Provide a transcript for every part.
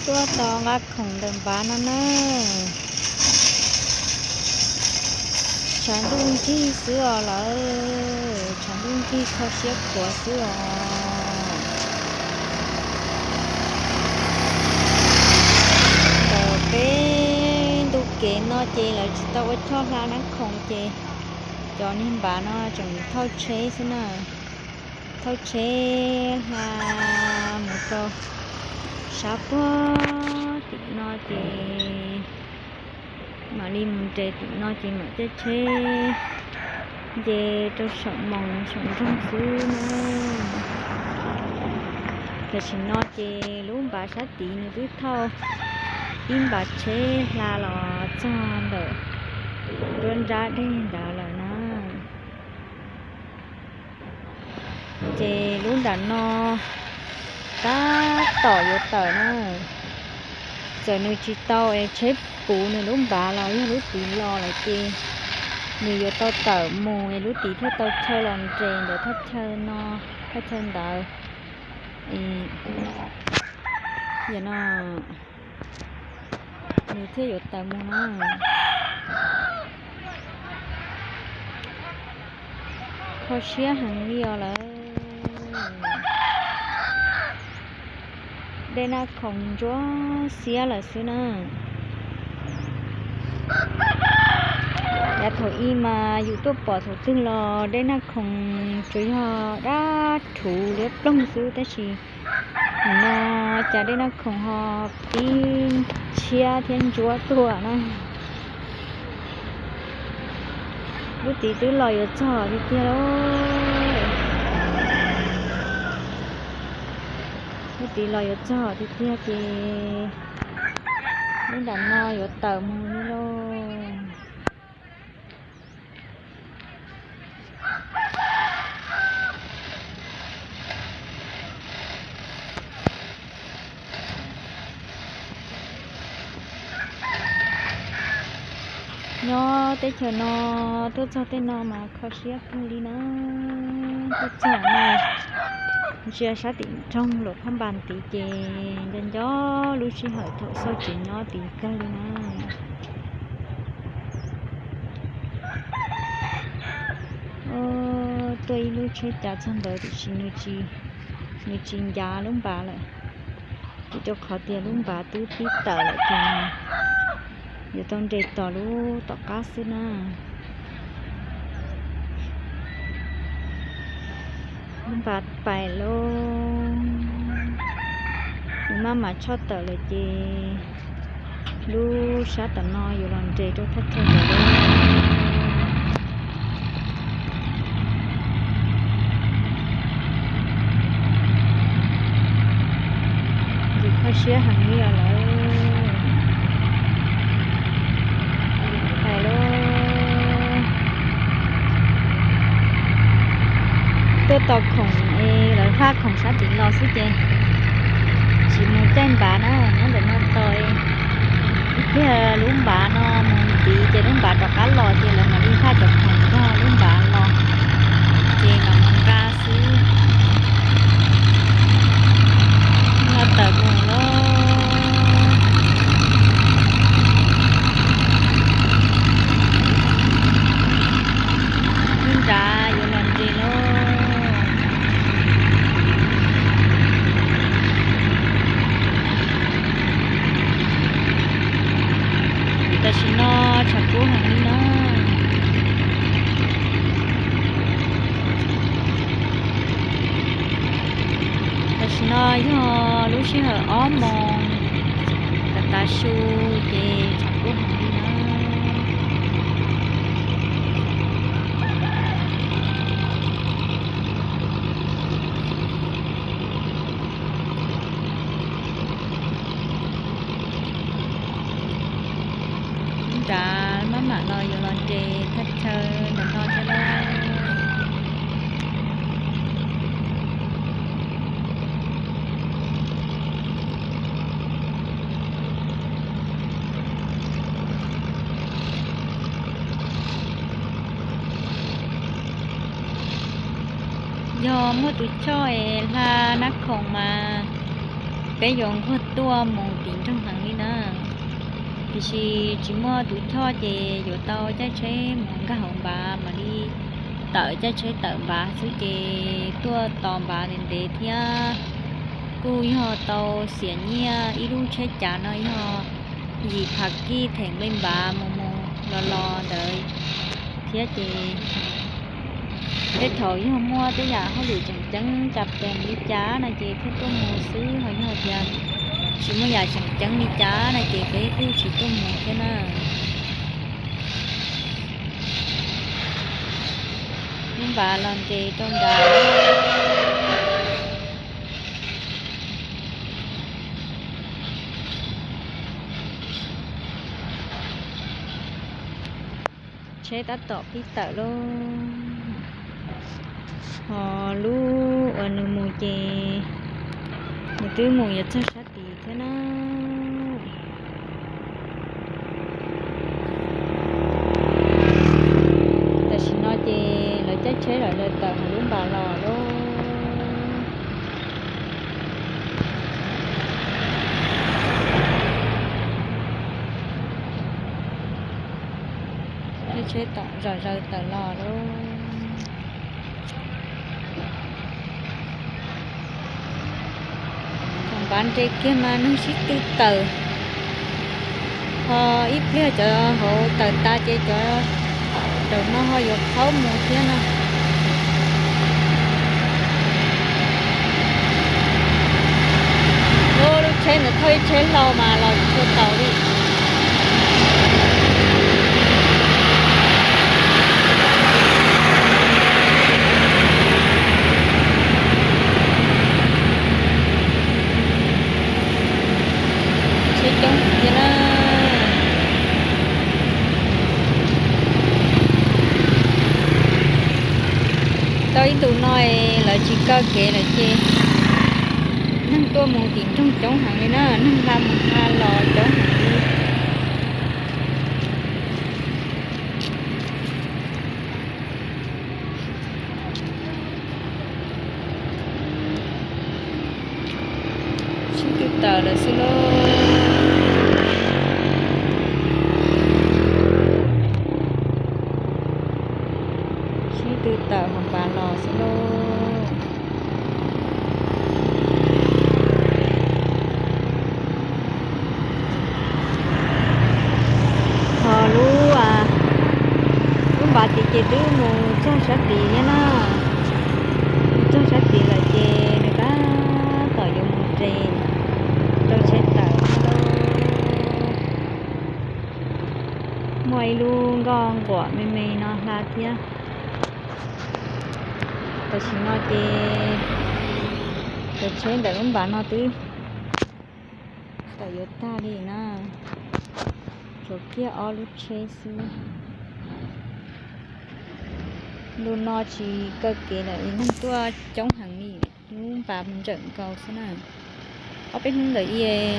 Tuaj tos nqa khoom ntawm npav no na. Tshav ntuj nrig xwb os lawm, tshav ntuj nrig kho siab khuav xwb os. Ntawm peb ntu kev no ces lawv tsis tau ua choj hla nab khoom ces cov niag npav no tseem thauj tsheb xwb na. Thauj tsheb hla mus rau sab puag tim no ces mam li mus nres tim no ces mam caij tsheb nce rau saum moos saum nroog xwb na. Tam sim no ces lub npav sab tid nws twb thauj ib npav tsheb hla los txog ntawm nruab nrab dej ntawd lawm na. Ces lub nram no tab tom yuav tawm na. Txawm nws tsis tau es tsheb puv nws lub npav los yog lub tid los lawm ces nws yuav tau tawm mus es lub tid thiaj tau chaw los nres ntawm thaj chaw no, thaj chaw ntawd. Yog no nws thiaj yuav tawm mus na. Kho siab heev li os lawm. Dej Naj Khoom ntsuab xiab lawm xwb na. Yav thaum ub mas yus tuaj pom thaum twg los Dej Naj Khoom tsuas yog dab rhuv liab ploog xwb tab sis nim no cas Dej Naj Khoom ho pib tshiab thiab ntsuab tuaj na. Lub tid twb los yuav txog tiag tiag lauj. Lub tid los yuav txog tiag tiag ces lub nram no yuav tawm mus li lauj. Nyob teb chaws no tuaj txog tej no mas kho siab kawg li na. Tuaj txog no ntsia sab tim nroog Luam Phab Npas tid ces nco nco lub sij hawm thaum xauj tsev nyob tid kawg li na. Tuaj ib lub tsheb cav txog ntawd tiam sis nws tsis ncav lub npav lawm, vim rau qhov tias lub npav twb pib tawm lawm ces yuav tau nres tos lub tom qab xwb na. Lub npav pais lauj, nws maj mam tshoj tawm lawm ces lub sab tom no yuav los nres rau thaj chaw ntawd lauj. Yus kho siab heev li os lawm. Hais lauj, tuaj tos khoom es lawv faj khoom sab tid los xwb ces tsis mus caij npav na, nyob ntawm no tos ib pliag lub npav no mus ntiv ces lub npav rov qab los ces lawv mam li faj cov khoom nrog lub npav los ces mam mus nqa xwb. Ho tawm mus lawm. Lub nrad yuav los nres lawm. Tam sim no tshav kub heev li na. Tam sim no yog lub sij hawm ob moos tav tav su ces tshav kub heev li na. Nrad maj mam los yuav los nres thaj chaw ntawm no thiab lauj. Yog muaj tus choj es hla nab khoom mas Peb yuav nquag tuaj mus tim nroog heev li na, tiam sis tsis muaj tus choj ces yuav tau caij tsheb mus nkag hauv npav mam li tawm, caij tsheb tawm npav xwb ces tuaj tos npav ntev ntev thiab. Kuj yog tau xiam nyiaj, ib lub tsheb cav no yog yim phav kij them nqi npav mus mus los los ntawd thiab ces tej thaum yog muaj tej yam hauj lwm tseem ceeb cas pes li cas no ces thiaj tuaj mus xwb, ho yog tias tsis muaj yam tseem ceeb li cas no ces peb kuj tsis tuaj mus thiab na. Lub npav los nres rau nrad. Tsheb tab tom pib tawm lauj. Ho lub uas nws mus ces nws twb mus yuav txog sab tid thiab na. Tam sim no ces lawv caij tsheb lawm, lawv tawm hauv lub npav los lauj. Caij tsheb tom zom zaws tawm los lauj. Thaum npav nres kiag mas neeg sib tw tawm, ho ib pliag cov hauv tawm tas ces cov nraum no ho yuav qhaub mus thiab no. Lub tsheb ntawd thauj ib tsheb hlau mas los tsis tshua taus li. Tsheb coob tiag na. Tau ib ntus no lawv tsis kaw kev lawm ces neeg tuaj mus tim nroog coob heev li na, neeg hla mus hla los coob heev li. Sib tw tawm lawm xwb lauj. Sib tw tawm hauv npav los xwb lauj. Ho lub, lub npav tid ces twb mus txog sab tid thiab na. Mus txog sab tid lawm ces nws tab tom yuav mus nres rau tsheb tawm thiab lauj. Muaj ib lub nkoj nquam me me no hla thiab. Tam sim no ces cov tsheb ntawm lub npav no twb tawm yuav tag li na, tshuav kiag ob lub tsheb xwb. Ntu no tsis kaw kev lawm es neeg tuaj coob heev li, lub npav mus ntsawm nkaus xwb na. Ob peb hnub ntawd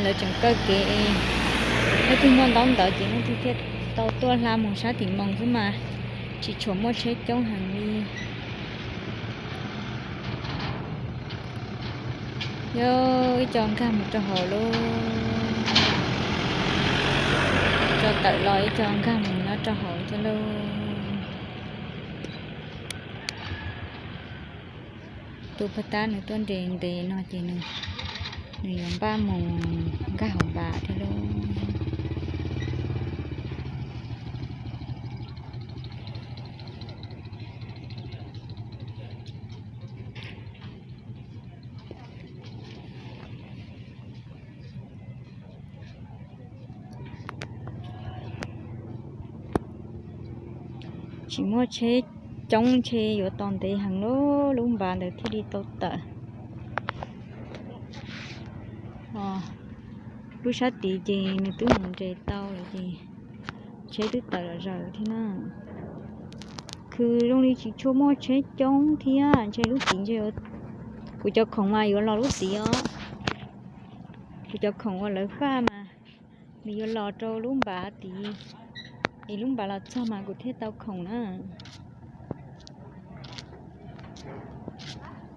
lawv tseem kaw kev es leej twg muaj ntaub ntawv ces leej twg thiaj tau tuaj hla mus sab tim moos xwb mas tsis tshua muaj tsheb coob heev li. Yog ib co nkag mus rau hauv lauj, co tawm los ib co nkag mus nyob rau hauv thiab lauj. Tus pag tab nws tuaj nres ntev no ces nws yuav npaj mus nkag hauv npav thiab lauj. Tsis muaj tsheb coob ntshe yuav tos ntev heev lub, lub npav ntawd thiaj li tau tawm. Lub sab tid ces nws twb mus nres tau lawm ces tsheb twb tawm los zaws thiab na. Khwv zoo li tsis tshua muaj tsheb coob thiab ntshe lub tid ntshe kuv cov khoom mas yuav los lub tid os. Kuv cov khoom uas lawv faj mas nws yuav los rau lub npav tid, es lub npav los txog mas kuv thiaj tau khoom na.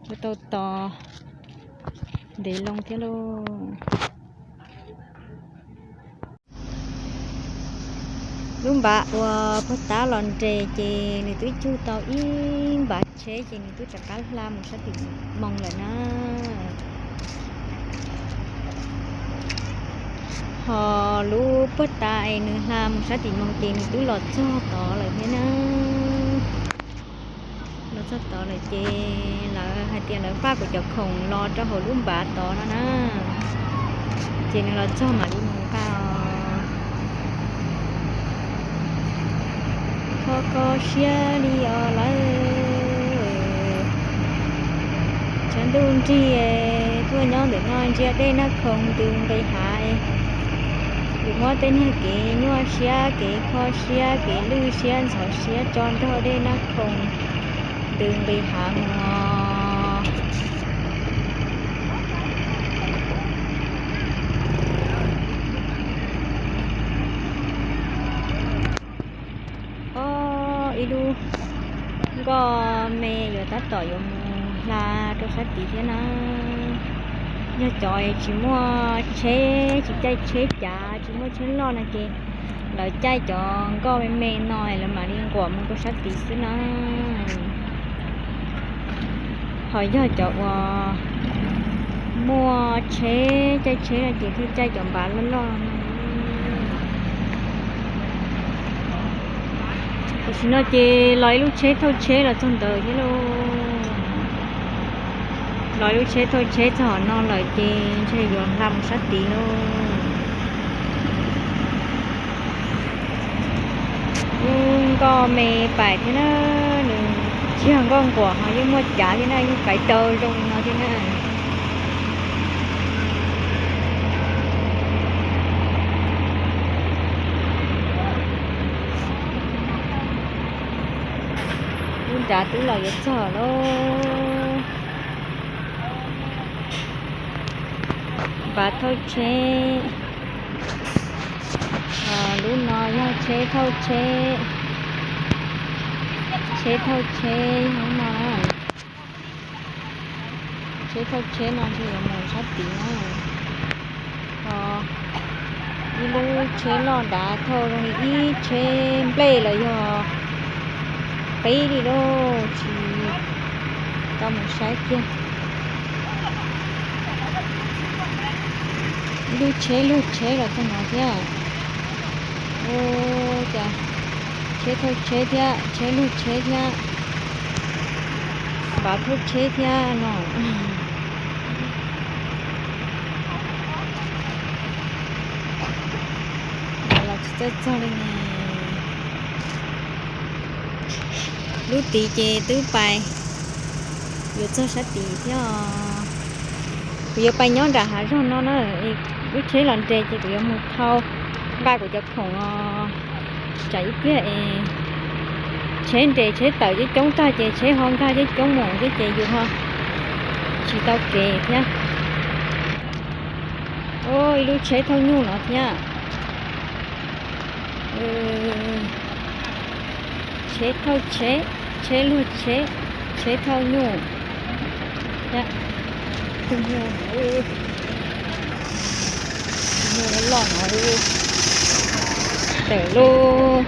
Yuav tau tos Ntev loo thiab lauj. Lub npav uas puag ta los nres ces nws twb cug tau ib npav tsheb ces nws twb rov qab hla mus sab tim Moos lawm na. Ho lub puag ta es nws hla mus sab tim Moos ces nws twb los txog tod lawm thiab na. Los txog tod lawm ces lawv hais tias lawv npaj kuv cov khoom los rau hauv lub npav tod no na. Ces nws los txog mam li mus nqa os. Kho kho siab li os lawm. Tshav ntuj nrig tuaj nyob ntawm no ntsia dej Naj Khoom ntws nqis hav. Yus muab tej niag kev nyuaj siab, kev kho siab, kev lwj siab ntxhov siab tso nrog dej Naj Khoom ntws nqis hav mus os. Ob, ib lub nkoj me yuav tab tom yuav mus hla rau sab tid thiab na. Yog cov tsis muaj tsheb, tsis caij tsheb cav, tsis muaj tsheb loj no ces lawv caij cov nkoj me me no lawv mam li nquam mus rau sab tid xwb na. Ho yog cov uas muaj tsheb, caij tsheb no ces thiaj caij cov npav loj loj no. Tam sim no ces los ib lub tsheb thauj tsheb los txog ntawd thiab lauj. Los ib lub tsheb thauj tsheb txog no lawm ces ntshe yuav hla mus sab tid lauj. Lub nkoj me pais thiab na, nws yog nkoj nquam ho yeej muaj cav thiab na, yeej pais tau zoo li no thiab na. Lub nrad twb los yuav txog lauj. Npav thauj tsheb. Lub no yog tsheb thauj tsheb. Tsheb thauj tsheb yog lub no na. Tsheb thauj tsheb no ntshe yuav mus sab tid na. Ho ib lub tsheb loj nrad thauj zoo li ib tsheb nplej los yog qib li lauj, tsis tau mus saib kiag. Ib lub tsheb luag tsheb los txog no thiab. Ua cas tsheb thauj tsheb thiab, tsheb luag tsheb thiab, npav thauj tsheb thiab no. Los tsis txawj txog li ne. Lub tid ces twb pais yuav txog sab tid thiab os. Kuv yuav pais nyob nram hav zoov no na, lub tsheb los nres ces kuv yuav mus thau nqa kuv cov khoom os. Tsam ib pliag es tsheb nres tsheb tawm coob coob tag ces tsheb ho nkag coob coob mus thiab ces yus ho tsis tau kev thiab. Ib lub tsheb thauj nyuj no thiab. Tsheb thauj tsheb, tsheb luag tsheb, tsheb thauj nyuj thiab. Tus nyuj, tus nyuj loj no tawm lauj.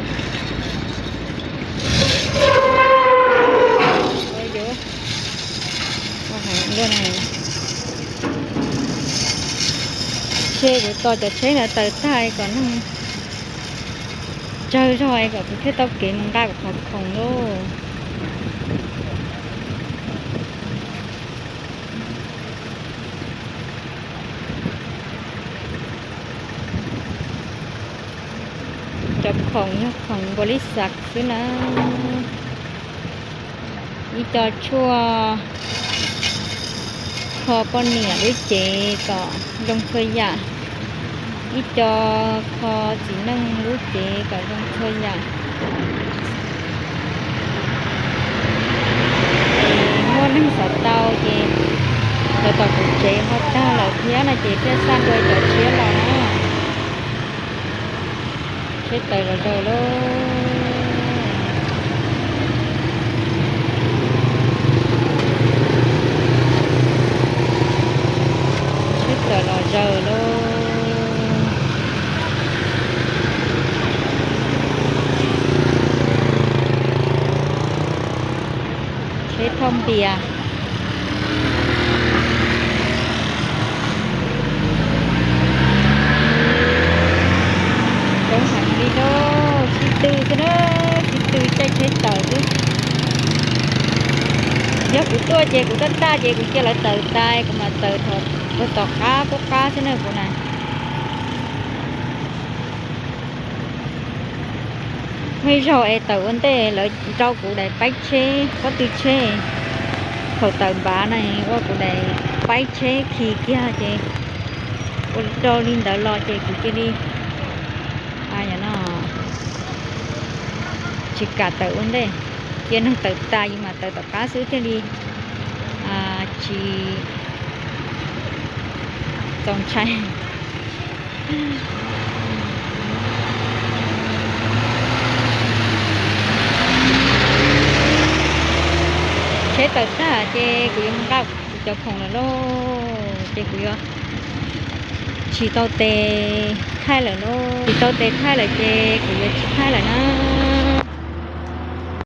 Ntshe kuv tos cov tsheb ntawd tawm tag kom neeg tsawg zog kom kuv thiaj tau kev mus nqa kuv qhov khoom lauj. Cov khoom yog khoom npaum li xav xwb na. Ib co tshuaj kho poj niam lub cev kom zoo txhua yam, ib co kho txiv neej lub cev kom zoo txhua yam. Muaj neeg xav tau ces lawv tom kuv tsev ho tag lawm thiab no ces thiaj xa dua cov tshiab los na. Tsheb tawm zom zaws lauj. tias. Coob heev li lauj, sib tw xwb na, sib tw caij tsheb tawm xwb. Yog kuv tuaj ces kuv tab taj ces kuv cia lawv tawm tas, kuv mam tawm thaum tom qab qub qab xwb na kuv na. Muaj ib zaug es tawm ua ntej lawv nrau kuv daim paib tsheb pob tw tsheb, thaum tawm npav na ua kuv daim paib tsheb khi kiag ces ua rau li ntawd los ces kuv cia li no tsis kam tawm ua ntej, cia neeg tawm tas yus mam tawm tom qab xwb thiaj li tsis txaus ntshai. Tsheb tawm tag ces kuv yuav mus nqa kuv cov khoom lawm lauj, ces kuv yuav tsis tau tes thaij lawm lauj, tsis tau tes thaij lawm ces kuv yuav tsis thaij lawm na.